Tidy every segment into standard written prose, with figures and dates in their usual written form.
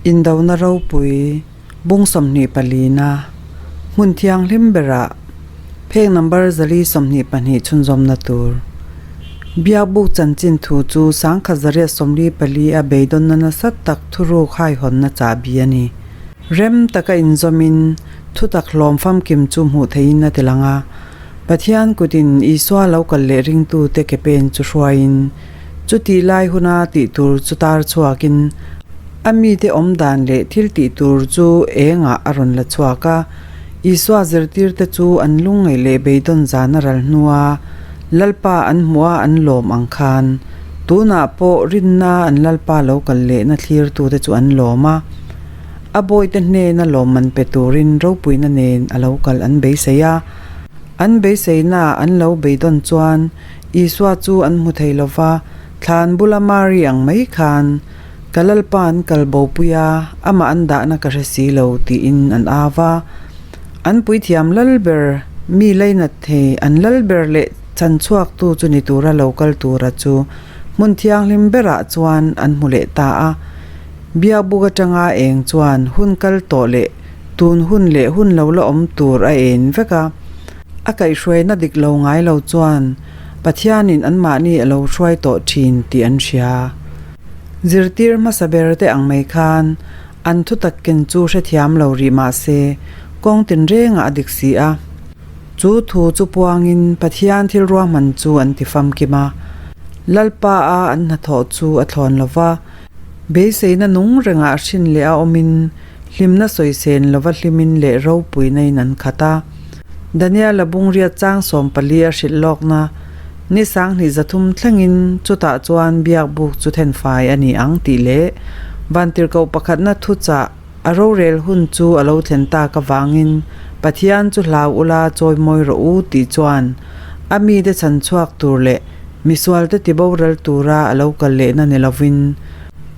Indona ropui bung 24 na hmun thianghlim berah phek number 422 chhunzawmna tur Biakbuk chanchin thu chu 1944 a beidawnna nasa tak thuruk haihawnna chahbi a ni. Rem taka inzawmin thutak hlawm famkim chu hmuh theihin a ti lang a. Pathian kutin Isua lo kal leh ringtute ke pen chu hruaiin, chutih lai huna tih tur chu tar chhuakin a mite awm dan leh thil tih tur chu engah a rawn la chhuak a. Isua zirtirte chu an lungngaih leh beidawn zan a ral hnua Lalpa an hmuh a an lawm ang khan, tunah pawh rinna an Lalpa lo kal lehna thlirtute chu an lawm a. A bawihte hnena lawmman pe turin ropuina nen a lo kal an beisei a. An beiseina an lo beidawn chuan Isua chu an hmu thei lo va, thlan bula Mari ang mai khan, Ka Lalpa an kal bopui a, amah an dahna ka hre si lo, tiin an au va. An puithiam lalber, mi leinat thei, an lalber leh chanchhuaktu chu ni tura lo kal tura chu hmun thianghlim berah chuan an hmu leh ta a. Biakbuk atanga eng chuan hun kal tawh leh tun hun leh hun lo la awm tur a en vek a. A kaihhruaina dik lo ngai lo chuan Pathianin anmahni a lo hruai tawh thin tih an hria. Zirtir hmasa ber te ang mai khan an thutak ken chu hrethiam lo rih mah se kawng tinrengah a dik si a. Chu thu chu puangin Pathian thil ruahman chu an ti famkim a. Lalpa a an hnathawh chu a thlawn lo va. Beiseina nung rengah hrin leh a awmin, hlimna sawisen lova hlimin leh ropuina in an khat a. Daniela bungriat chang 14 a hrilh lawkna, ni 23 thlengin chutah chuan biakbuk chu thenfai a ni ang tih leh vantirhkoh pakhatna thuchah a rorel hun chu a lo thlen tak avangin Pathian chu hlau ula chawimawi rawh u tih chuan a mite chhanchhuak tur leh misualte tiboral tura a lo kal lehna ni lovin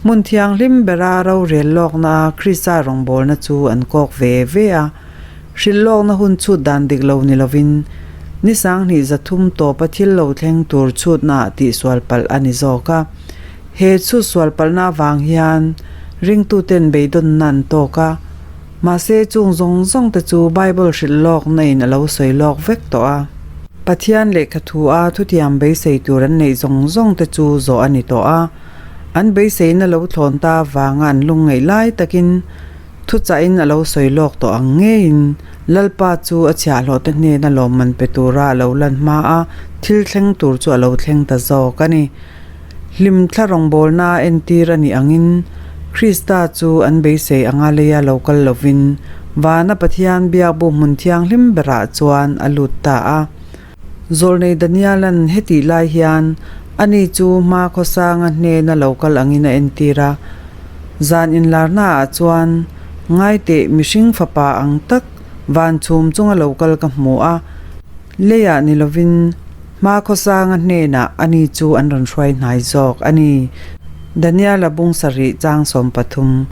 hmun thianghlim bera rorel lawkna Krista rawngbawlna chu an kawk ve ve a. Hrilh lawkna hun chhut dan dik lo ni lovin ni 23 tawpa thil lo thleng tur chhutnaah tihsual palh a ni zawk a. He chhut sual palhna avang hian ringtuten beidawnna an tawk a. Mahse chung zawng zawng te chu Bible hrilh lawkna in a lo sawi lawk vek tawh a. Pathian lehkha thu a thutiam beisei tur an neih zawng zawng te chu zawh a ni tawh a. An beiseina lo thlawn ta avanga an lungngaih lai takin Thuchahin a lo sawi lawk tawh ang ngeiin Lalpa chu a chhiahhlawhte hnena lawmman pe tura a lo lan hma a, thil thleng tur chu a lo thleng ta zawk a ni. Hlimthla rawngbawlna a entir a nih angin Krista chu an beisei anga leia lo kal lovin vana Pathian biakbu hmun thianghlim berah chuan a lut ta a. Zawlnei Daniela'n hetih lai hian ani chu hma khawsanga hnena lo kal angin a entir a. Zan inlarnaah chuan ngaiteh mihring fapa ang tak van chhum chunga lo kal ka hmu a, leiah ni lovin hma khawsanga hnenah ani chu an rawn hruai hnai zawk a ni. Daniela bung sarih chang 13.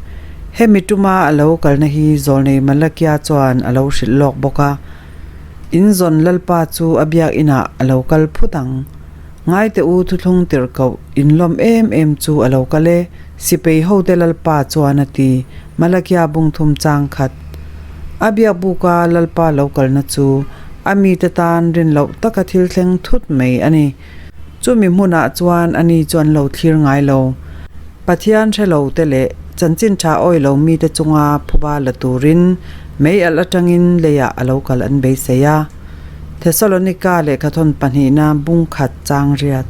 Hemi tuma a lo kalna hi Zawlnei Malakia chuan a lo hrilh lawk bawk a. In zawn Lalpa chu a biak inah a lo kal phut ang. Ngaite u thuthlung tirh koh in lawm em em chu a lo kal e, sipei hote Lalpa chuan a ti, Malakia bung thum chang khat. A biak buka Lalpa lo kalna chu a mite tan rin loh taka thil thleng thut mai a ni. Chumi hmunah chuan ani chu an lo thlir ngai lo. Pathian hre lo te leh chanchin tha awi lo mite chunga phuba la turin mei alh atangin leiah a lo kal an beisei a. Thesalonika lehkhathawn pahnihna bung khat chang riat.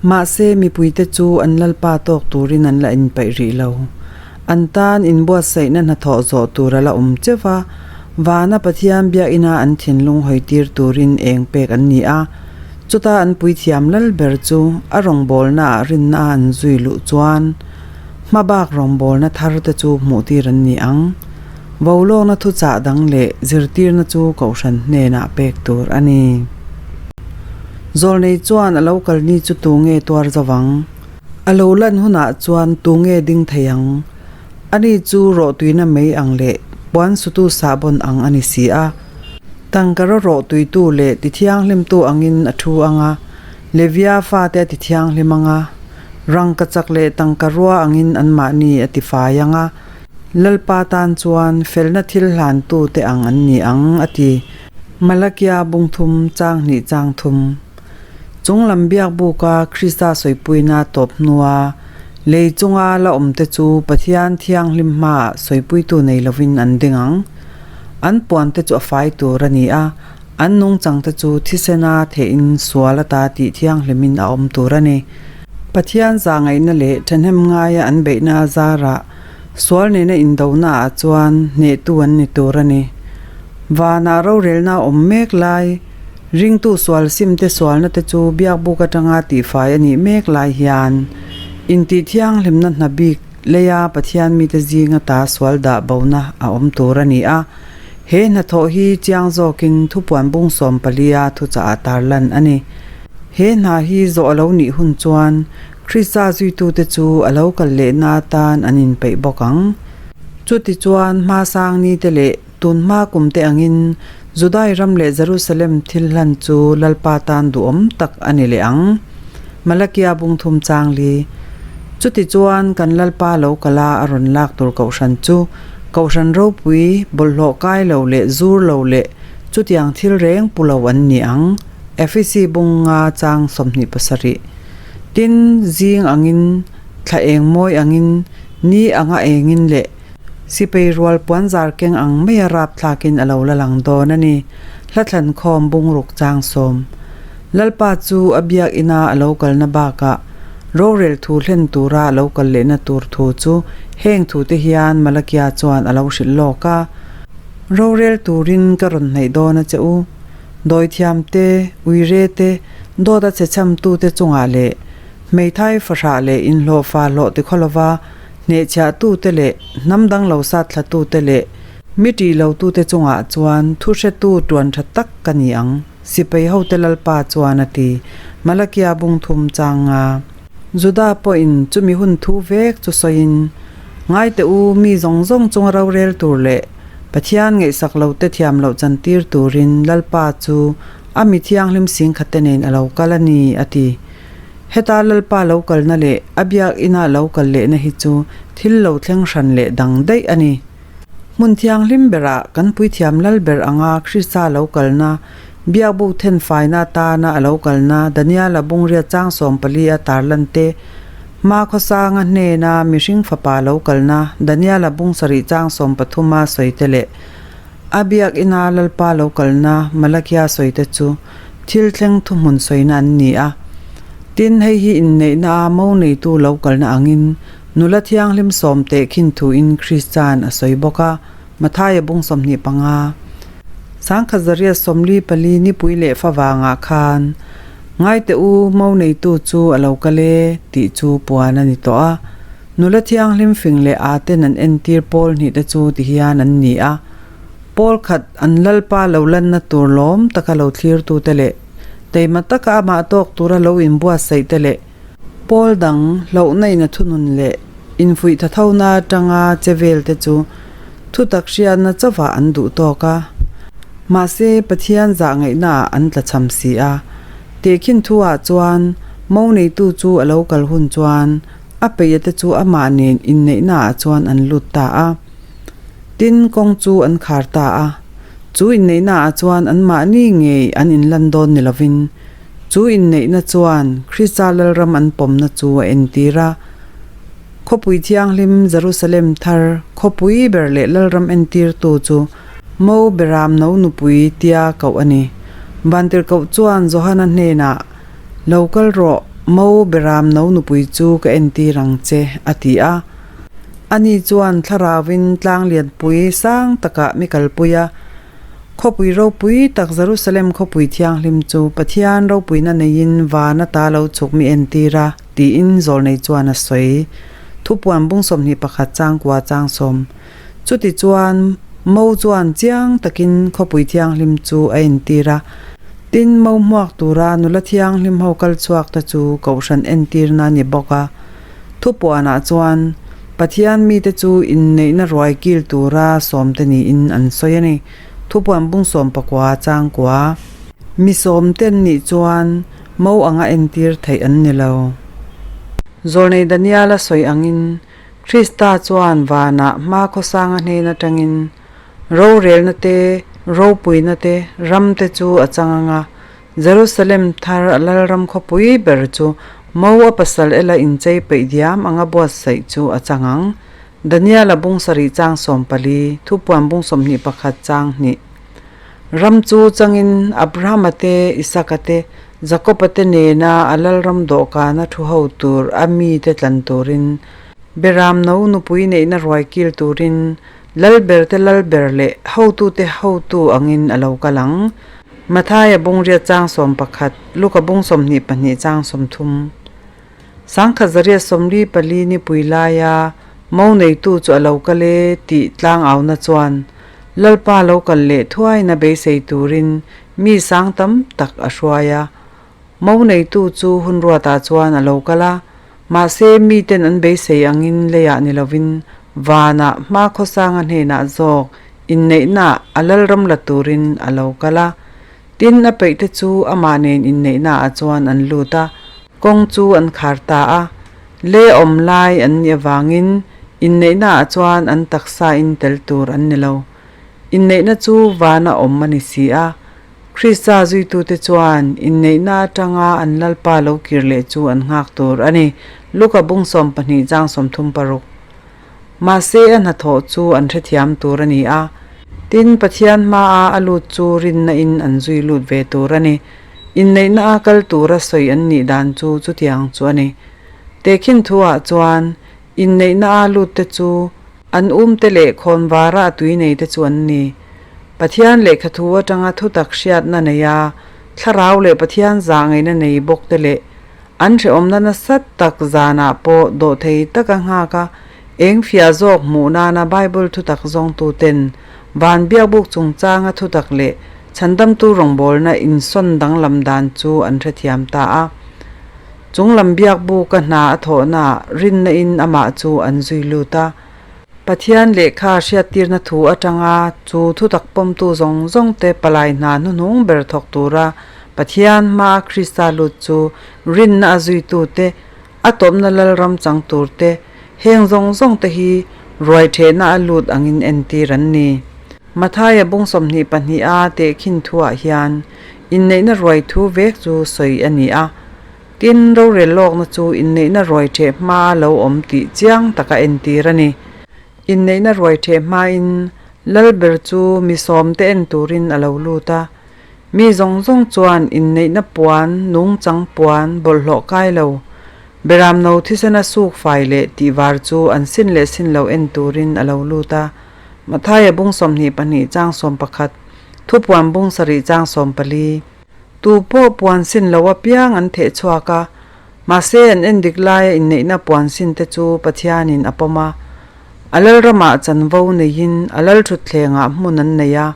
Mahse mipuite chu an Lalpa tawk turin an la inpaih rih lo. An tan inbuatsaihna hnathawh zawh tur a la awm cheu va, vana Pathian biakina an thinlung hawitir turin eng pek an ni a. Chuta an puithiam lal ber chu a rawngbawlnaah rinna a an zui luh chuan hmabak rawngbawlna thar te chu hmuhtir an ni ang. Volawkna thuchah dang leh zirtirna chu kohhran hnenah pek tur a ni. Zawlnei chuan a lo kalni chu tunge tuar zo vang? A lo lan hunah chuan tunge ding thei ang? Ani chu rawhtuina mei ang leh puan sutu sahbawn ang a ni si a. Tangka rawh rawhtuitu leh tithianghlimtu angin a thu ang a, Levia fate a tithianghlim ang a, rangkachak leh tangka rua angin anmahni a tifai ang a. Lalpa tan chuan felna thil hlantute ang an ni ang, a ti. Malakia bungthum chang hnih chang thum. Chunglam biakbuka Krista sawipuina tawp hnua lei chunga la awmte chu Pathian thianghlim hmaah sawipuitu nei lovin an ding ang. An puante chu a fai tur a ni a, an nungchangte chu thisena theihin sual ata tih thianghlimin a awm tur a ni. Pathian zahngaihna leh thahnem ngaia an beihna zarah sual nena indonaah chuan hnehtu an ni tur a ni. Vanah rorelna a awm mek lai, ringtu sual simte sualna te chu biakbuk atanga tihfai a nih mek lai hian intih thianghlimna hna bik leia Pathian mite zinga ta sual dah bona a awm tur a ni a. He hnathawh hi chiang zawkin thupuan bung sawm palia thuchah ah tarlan a ni. He hna hi zawh a lo nih hun chuan Krista zuitute chu a lo kal lehna atan an inpeih bawk ang. Chutichuan hmasang nite leh tun hma kumte angin Judai ram leh Jerusalem thil hlan chu Lalpa tan duhawm tak a ni leh ang. Malakia bungthum chang li. Chutichuan kan Lalpa lo kala a rawn lak tur kohhran chu kohhran ropui, bawlhhlawh kai lo leh zur lo leh chutiang thil reng pu lo an ni ang. Efesi bunga chang 27. Tin, zing angin, thla eng mawi angin, ni anga engin leh sipei rual puan zar keng ang maia rap thlakin a lo la lang dawn a ni. Hlathlan khawm bungruk chang sawm. Lalpa chu a biak ina a lo kalna bakah rorel thu hlen tura a lo kal lehna tur thu chu heng thute hian Malakia chuan a lo hrilh lawk a. Rorel turin ka rawn hnaih dawn a che u. Dawithiam te, uire te, dawt a chhecham tu te chungah leh hmeithai fahrah leh inhlawhfa hlawh tikhaw lova hnehchhiah tu te leh hnam dang lo sat thla tu te leh mi tih lo tu te chungah chuan thu hretu tuan tha tak ka ni ang, sipai hote Lalpa chuan a ti. Malakia bungthum chang nga. Juda pawhin chumi hun thu vek chu sawiin, Ngai teh u, mi zawng zawng chunga rorel tur leh Pathian ngaihsak lo te thiam loh chantir turin Lalpa chu a mi thianghlim singkhat te nen a lo kal a ni, a ti. Heta Lalpa lo kalna leh a biak ina lo kal lehna hi chu thil lo thleng hran leh dang daih a ni. Hmun thianghlim berah kan puithiam lal ber anga Krista lo kalna, biakbu thenfaina atana a lo kalna Daniela bungriat chang 14 a tarlan te, Hma khawsanga hnena mihring fapa lo kalna Daniela bung sarih chang 13 a sawi te leh a biak ina Lalpa lo kalna Malakia sawi te chu thil thleng thuhmun sawina an ni a. Tin, hei hi inneihna a mo neitu lo kalna angin nula thianghlim sawm teh khin thuin Kristian a sawi bawk a, Mathaia bung 25. Sangkhat zariat 44 nipui leh favangah khan Ngaite u, mo neitu chu a lo kal e, tih chu puan a ni tawh a. Nula thianghlim fing leh aa ten an entir pawl hnih te chu ti hian an ni a. Pawl khat an lalpa lo lanna tur lawm taka lo thlirtute leh teima taka amah tawk tura lo inbuatsaih te leh pawl dang hlauhna in a thunun leh infuih tha thona atanga che vel te chu thutak hriatna chauhah an duh tawk a. Mahse, Pathian zah ngaihnaah an tlachham si a. Tehkhin thuah chuan mo neitu chu a lo kal hun chuan a peih te chu amah nen inneihnaah chuan an lut ta a. Tin, kawng chu an khar ta a. Chu inneihnaah chuan anmahni ngei an inlan dawn ni lovin, Chu inneihna chuan Krista Lalram an pawmna chu a entir a. Khawpui thianghlim Jerusalem thar khawpui ber leh Lalram entirtu chu Mo Beram no nupui tia koh a ni. Vantirhkoh chuan Johana hnenah, Lo kal rawh, Mo Beram no nupui chu ka entir ang che, a ti a. Ani chuan thlarauin tlang lianpui sang takah mi kalpui a. Khawpui ropui tak Jerusalem khawpui thianghlim chu Pathian ropuina neiin van ata lo chhuk mi entir a, tiin zawlnei chuan a sawi. Thupuan bung 21 chang kua chang sawm. Chuti chuan Mo chuan chiang takin khawpui thianghlim chu a entir a. Tin, Mo hmuak tura nula thianghlim ho kal chhuak te chu kohhran entirna a ni bawk a. Thupuanah chuan Pathian mite chu inneihna ruai kil tura sawmte niin an sawi a ni. Thupuan bung sawm pakua changkua mi sawmte an nih chuan mo anga entir theih an ni lo. Zawlnei Daniela sawi angin. Krista chuan vanah hmakhawsanga hnen atangin rorelna te, ropuina te, ram te chu a chang ang a. Jerusalem thar a lalram khawpui ber chu mo a pasal ela inchei peih diam anga buatsaih chu a chang ang. Daniela bung sarih chang 14, Thupuan bung 21 chang hnih. Ram chu changin Abrahama te, Isaka te, Jakoba te nena a lalram dawhkana thu ho tur a mite tlan turin, Beram no nupui neihna ruai kil turin Lalber te Lalber leh hotute hotu angin a lo kal ang. Mathaia bung riat chang 11, Luka bung 22 chang 30. 1944 nipui laia mo neitu chu a lo kal e tih tlang auna chuan Lalpa lo kal leh thuaina beisei turin mi sang tam tak a hruai a. Mo neitu chu hun ruatah chuan a lo kal a, mahse miten an beisei angin leiah ni lovin vanah hmakhawsanga hnenah zawk inneihnaah a lalram la turin a lo kal a. Tin, a peihte chu amah nen inneihnaah chuan an lut a, kawng chu an khar ta a. Le awm lai an nih avangin inneihnaah chuan an taksa in tel tur an ni lo. Inneihna chu vana awm a ni si a. Krista zuitute chuan inneihna atanga an Lalpa lo kir leh chu an nghak tur a ni. Luka bung 12 chang 36. Mahse a hnathawh chu an hrethiam tur a ni a. Tin, Pathian hmaa a lut chu rinna in an zui lut ve tur a ni. Inneihna a kal tura sawi an nih dan chu chutiang chu a ni. Tehkhin thuah chuan, inneihna a lut te chu an um te leh khawnvara a tui nei te chu an ni. Pathian lehkhathu atanga thutak hriatna nei a, thlarau leh Pathian zah ngaihna nei bawk te leh An hrehawmna nasa tak zanah pawh dawhthei taka nghak a, eng fiah zawk hmuh nana Bible thutak zawngtuten van biakbuk chungchanga thutak leh chhandamtu rawngbawlna insawn danglam dan chu an hrethiam ta a. Chunglam biakbuka hna a thawhnaah rinna in amah chu an zui lut a. Pathian lehkha hriattirna thu atanga chu thutak pawmtu zawng zawngte palai hna hnuhnung ber thawk tura Pathian hmaa Krista lut chu rinna a zuitute, a tawpna lalram chang turte, heng zawng zawngte hi ruai thehna a lut angin entir an ni. Mathaia bung 22 a tehkhin thuah hian inneihna ruai thu vek chu sawi a ni a. Tin, rorel lawkna chu inneihna ruai theh hmaa lo awm tih chiang taka entir a ni. Inneihna ruai theh hmain Lalber chu mi sawmte en turin a lo lut a. Mi zawng zawng chuan inneihna puan, nungchang puan, bawlhhlawh kai lo, beram no thisena suk fai leh tihvar chu an sin leh sin lo en turin a lo lut a. Mathaia bung 22 chang 11, Thupuan bung sarih chang 14. Tu pawh puan sin lo apiang an theh chhuak a, mahse an en dik laia inneihna puan sin te chu Pathianin a pawm a. A lalramah chanvo neiin a lalthutthlengah hmun an nei a.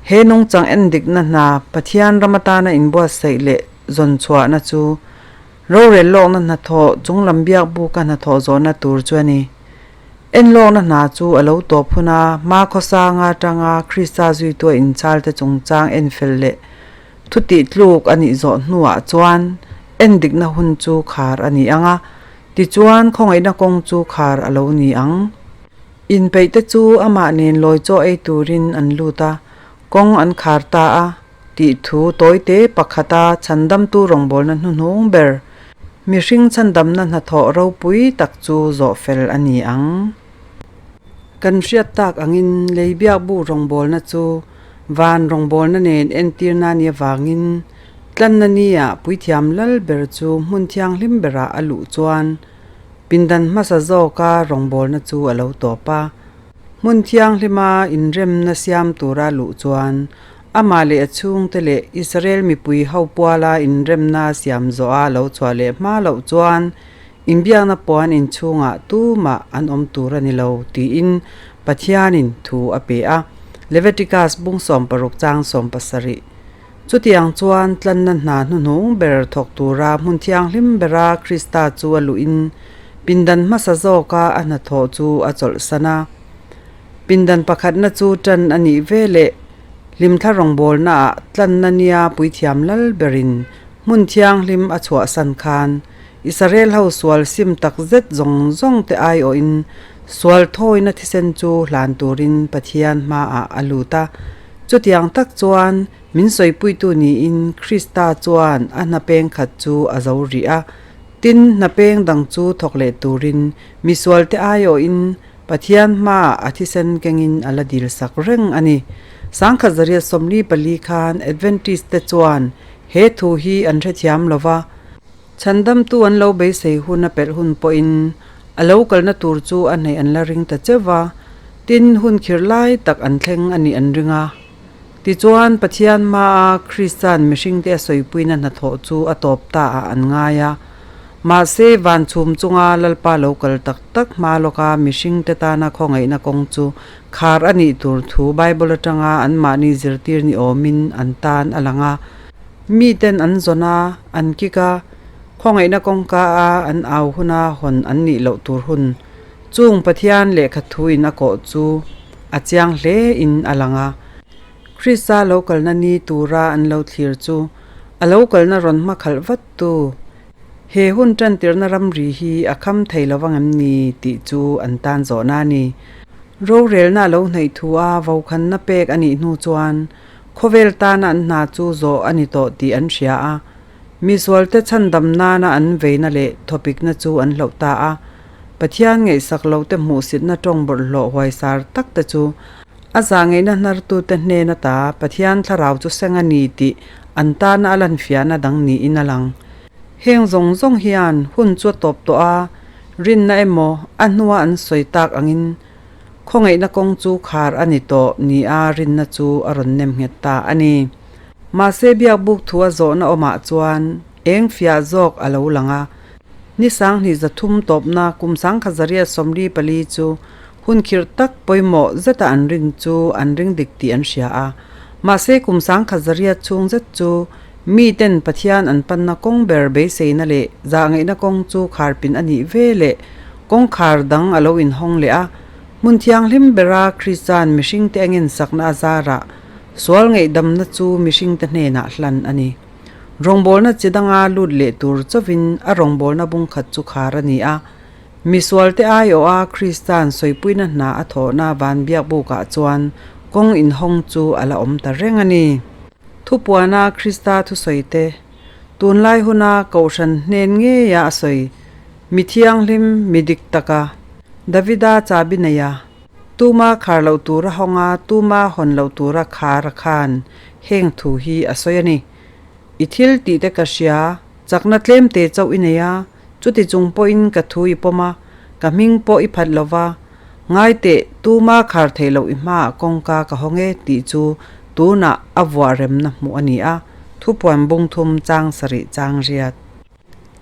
He nungchang en dikna hna Pathian ram atana inbuatsaih leh zawn chhuahna chu rorel lawkna hnathawh chunglam biakbuka hnathawh zawhna tur chu a ni. Enlawkna hna chu a lo tawp hun a, hmakhawsanga atanga Krista zuitua inchalte chungchang enfel leh thutih tluk a nih zawh hnuah chuan endikna hun chu khar a ni ang a, tichuan khawngaihna kawng chu khar a lo ni ang. Inpeihte chu amah nen lawi chaw ei turin an lut a, kawng an khar ta a, tih thu tawite pakhata chhandamtu rawngbawlna hnuhnung ber, mihring chhandamna hnathawh ropui tak chu zawh fel a ni ang. Kan hriat tak angin lei biakbu rawngbawlna chu van rawngbawlna nen entirna a nih avangin tlanna nia puithiam lal ber chu hmun thianghlim berah a luh chuan pindan hmasa zawka rawngbawlna chu a lo tawp a. Hmun thianghlima inremna siam tura luh chuan amah leh a chhungte leh Israel mipui ho puala inremna siam zawha lo chhuah leh hma loh chuan inbiakna puan inchhungah tumah an awm tur a ni lo tiin Pathianin thu a pe a, Leviticus bung 16 chang 17. Chutiang chuan tlanna hna hnuhnung ber thawk tura hmun thianghlim bera Krista chu a luhin pindan hmasa zawka a hnathawh chu a chawlhsan a. Pindan pakhatna chu tan a nih veleh hlimthla rawngbawlnaah tlanna nia puithiam lal berin hmun thianghlim a chhuahsan khan Israel ho sual sim tak zet zawng zawng te aiawhin sual thawina thisen chu hlan turin Pathian hmaah a lut a. Chutiang tak chuan min sawipuitu niin Krista chuan a hna peng khat chu a zo rih a. Tin, hna peng dang chu thawk leh turin misualte aiawhin Pathian hmaah a thisen kengin a la dilsak reng a ni. 1874 khan Adventist te chuan he thu hi an hrethiam lo va, chhandamtu an lo beisei hun a pelh hun pawhin a lo kalna tur chu a hnaih an la ring ta cheu va, tin hun khirh lai tak an thleng a nih an ring a. Tichuan, Pathian hmaa Krista'n mihringte a sawipuina hnathawh chu a tawp ta ah an ngai a. Mahse, van chhum chunga Lalpa lo kal tak tak hma lawka mihringte tana khawngaihna kawng chu khar a nih tur thu Bible atanga anmahni zirtir ni awmin an tan a lang a. Miten an zawn a, an kik a, khawngaihna kawngka a an au huna hawn an nih loh tur hun chung Pathian lehkha thuin a kawh chu a chiang hle in a lang a. Krista lo kalna ni tura an lo thlir chu a lo kalna rawn hmakhalh vat tu he hun tantirna ramri hi a kham thei lo vang em ni tih chu an tan zawhna a ni. Rorelna a lo hnaih thu a vokhanna pek a nih hnu chuan khawvel tana an hna chu zawh a ni tawh tih an hria a. Misualte chhandam nana an veina leh thawpikna chu an hloh ta a. Pathian ngaihsak lote hmuhsitna tawng bawlhhlawh huaisar tak te chu a zahngaihna hnartute hnen ata Pathian thlarau chu seng a ni tih an tana a lanfiahna dang niin a lang. Heng zawng zawng hian hun chu a tawp tawh a, rinna emaw a hnua an sawi tak angin khawngaihna kawng chu khar a ni tawh nia rinna chu a rawn nem nghet ta a ni. Mahse biakbuk thu a zawhna awmah chuan eng fiah zawk a lo lang a, Ni 2300 tawpna kum 1944 chu hun khirh tak pawimawh zeta an rin chu an ring dik tih an hria a. Mahse kum 1900 chhung zet chu miten Pathian an panna kawng ber beiseina leh zahngaihna kawng chu kharpin a nih ve leh kawngkhar dang a lo inhawng leh a. Hmun thianghlim bera Krista'n mihringte a ngensakna a zarah sual ngaihdamna chu mihringte hnenah hlan a ni. Rawngbawlna chi danga lut leh tur chauhin a rawngbawlna bung khat chu khar a ni a. Misualte aiawha Krista'n sawipuina hna a thawhna van biakbukah chuan kawng inhawng chu a la awm ta reng a ni. Thupuana Krista thusawite, tunlai huna Kohhran hnen ngeia a sawi, Mi thianghlim, mi dik taka, Davida chabi neia, Tuma khar loh tura hawng a, tuma hawn loh tura khar a khan heng thu hi a sawi a ni. I thil tih te ka hria, chakna tlem te chauh i nei a, chuti chung pawhin ka thu i pawm a, ka hming pawh i phat lo va, ngai teh, tuma khar theih loh i hmaah kawngka ka hawng e tih chu tunah a vuah remna hmuh a ni a, thupuan bung thum chang sarih chang riat.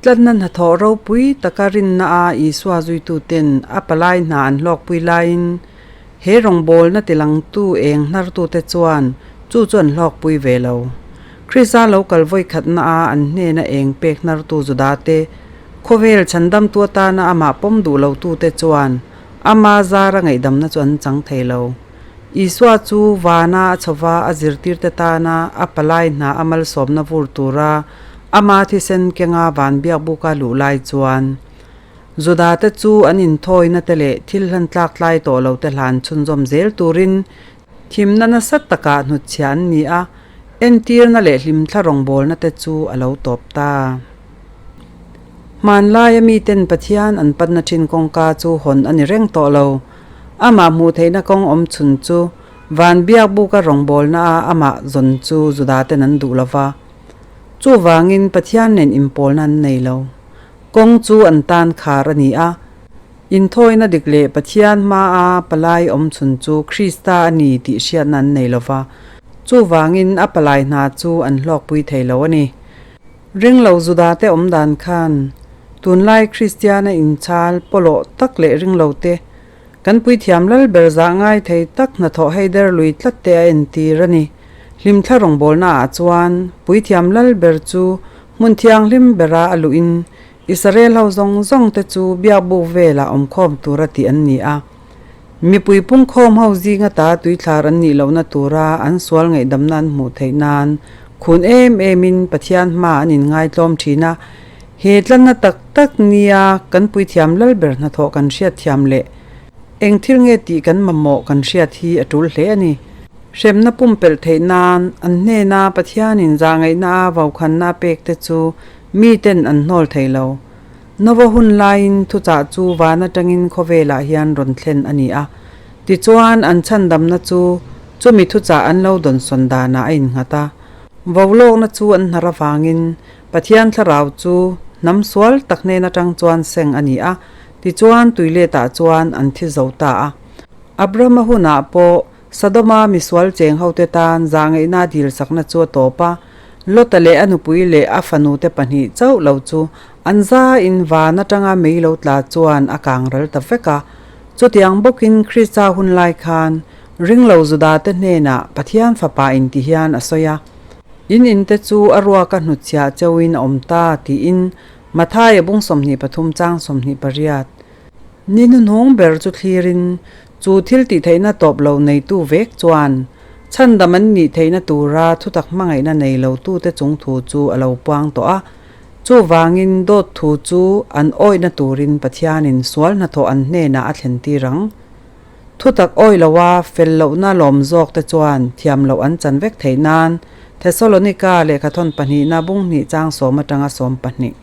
Tlatna hnathawh ropui taka rinna a Isua zuituten a palai hna an hlawkpui laiin he rawngbawlna tilangtu eng hnartute chuan chu chu an hlawkpui ve lo. Krista lo kal vawikhatna a an hnena eng pek hnartu Judate, khawvel chhandamtu atana amah pawm duh lotute chuan ama zara ngaihdamna chu an chang thei lo. Isua chu vana a chhova a zirtirte tana a palai hna a malsawmna vur tura Ama thisen kenga van biakbuka luh lai chuan Judate chu an inthawina te leh thil hlan tlak tlai tawh lo te hlan chhunzawm zel turin thimna nasa takah hnutchhiah an ni a, entirna leh hlimthla rawngbawlna te chu a lo tawp ta. Hmanlaia miten Pathian an patna thin kawngka chu hawn a ni reng tawh lo. Amah hmuh theihna kawng awm chhun chu van biakbuka rawngbawlna a amah zawn chu Judaten an duh lo va. Chuvangin Pathian nen inpawlna an nei lo. Kawng chu an tan khar a ni a. Inthawina dik leh Pathian hmaa palai awm chhun chu Krista a ni tih hriatna an nei lo va. Chuvangin a palai hna chu an hlawkpui thei lo a ni. Ringlo Judate awm dan khan tunlai Kristiana inchhal pawlawh tak leh ringlote Kan puithiam lal ber zah ngai thei tak hnathawh hei der lui tlat te a entir a ni. Hlimthla rawngbawlna ah chuan puithiam lal ber chu hmun thianghlim bera a luhin Israel ho zawng zawng te chu biakbuk velah awmkhawm tura tih an ni a. Mipui pungkhawm ho zinga ta tuithlar an nih lohna tura an sual ngaihdamna an hmuh theih nan khun em em in Pathian hma an inngaitlawm thin a. He tlanna tak tak nia kan puithiam lal ber hnathawh kan hriat thiam leh eng thil nge tih kan mamawh kan hriat hi a tul hle a ni. Hremna pumpelh theih nan an hnena Pathianin zahngaihna a vaukhanna a pek te chu miten an hnawl thei lo. Nova hun laiin thuchah chu van atangin khawvelah hian rawn thlen a ni a. Tichuan an chhandamna chu chumi thuchah an lo dawnsawn danah a innghat a. Vaulawkna chu an hnar avangin Pathian thlarau chu hnam sual tak hnen atang chuan seng a ni a, tichuan tuiletah chuan an thi zo ta a. Abrahama hunah pawh Sodoma misual cheng hote tan zahngaihna dilsakna chu a tawp a, Lota leh a nupui leh a fanute pahnih chauh lo chu an zain van atanga mei lo tla chuan a kang ral ta vek a. Chutiang bawkin Krista hun lai khan ringlo Judate hnenah Pathian Fapa inti hian a sawi a. In inte chu a ruaka hnutchhiah cheuhin a awm ta, tiin Mathaia bung 23 chang 28. Ni hnuhnung ber chu thlirin chu thil tih theihna tawp lo neitu vek chuan chhandam an nih theihna tura thutak hmangaihna nei lotute chung thu chu a lo puang tawh a. Chuvangin dawt thu chu an awihna turin Pathianin sual hnathawh an hnenah a thlentir ang. Thutak awih loa fel lohna lawm zawk te chuan thiam loh an chan vek theih nan Thesalonika lehkhathawn pahnihna bung hnih chang sawm atanga sawm pahnih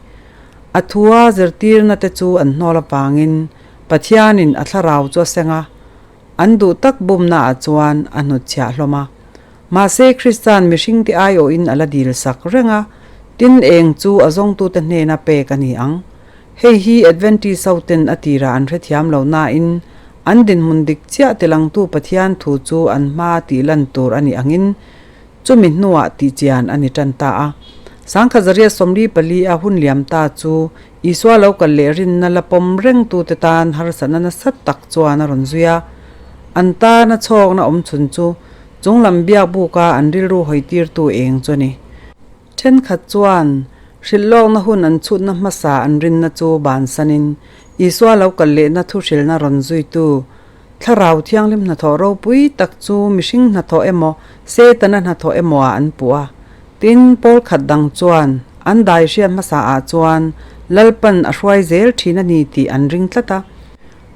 a thua zirtirna te chu an hnawl avangin Pathianin a thlarau chu a seng a, an duh tak bumna ah chuan a hnutchhiah hlawm a. Mahse Krista'n mihringte aiawhin a la dil sak reng a, tin eng chu a zawngtute hnena pek a ni ang. Hei hi Adventist hoten a tirah an hrethiam lo nain, an dinhmun dik chiah tilangtu Pathian thu chu an hmaa tih lan tur a nih angin chumi hnuah tihchian a ni tan ta a. Sangkhazaria 44 a hun liam ta chu Isua lo kal leh rinna la pawm rengtute tan harsatna nasa tak chuan a rawn zui a. An tana chhawkna awm chhun chu chunglam biakbuka an rilru hawitirtu eng chu a ni. Thenkhat chuan hrilhlawkna hun an chhutna hmasa an rinna chu bansanin Isua lo kal lehna thuhrilna rawn zuitu Thlarau Thianghlim hnathawh ropui tak chu mihring hnathawh emaw Setana hnathawh emaw ah an puh a. Tin, pawl khat dang chuan an dai hriat hmasa ah chuan Lalpan a hruai zel thin a ni tih an ring tlat a.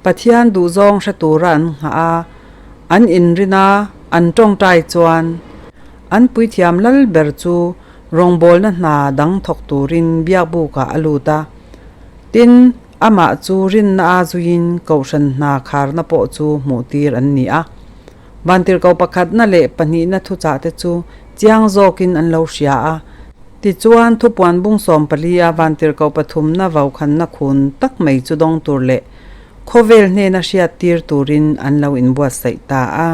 Pathian duhzawng hre tura an nghah a, an inrin a, an tawngtai chuan an puithiam lal ber chu rawngbawlna hna dang thawk turin biakbukah a lut a. Tin, amah chu rinna a zuiin kohhran hna kharna pawh chu hmuhtir an ni a. Vantirhkoh pakhatna leh pahnihna thuchahte chu chiang zawkin an lo hria a. Tichuan, thupuan bung 14 a vantirhkoh pathumna vaukhanna khun tak mai chu dawng tur leh khawvel hnena hriattir turin an lo inbuatsaih ta a.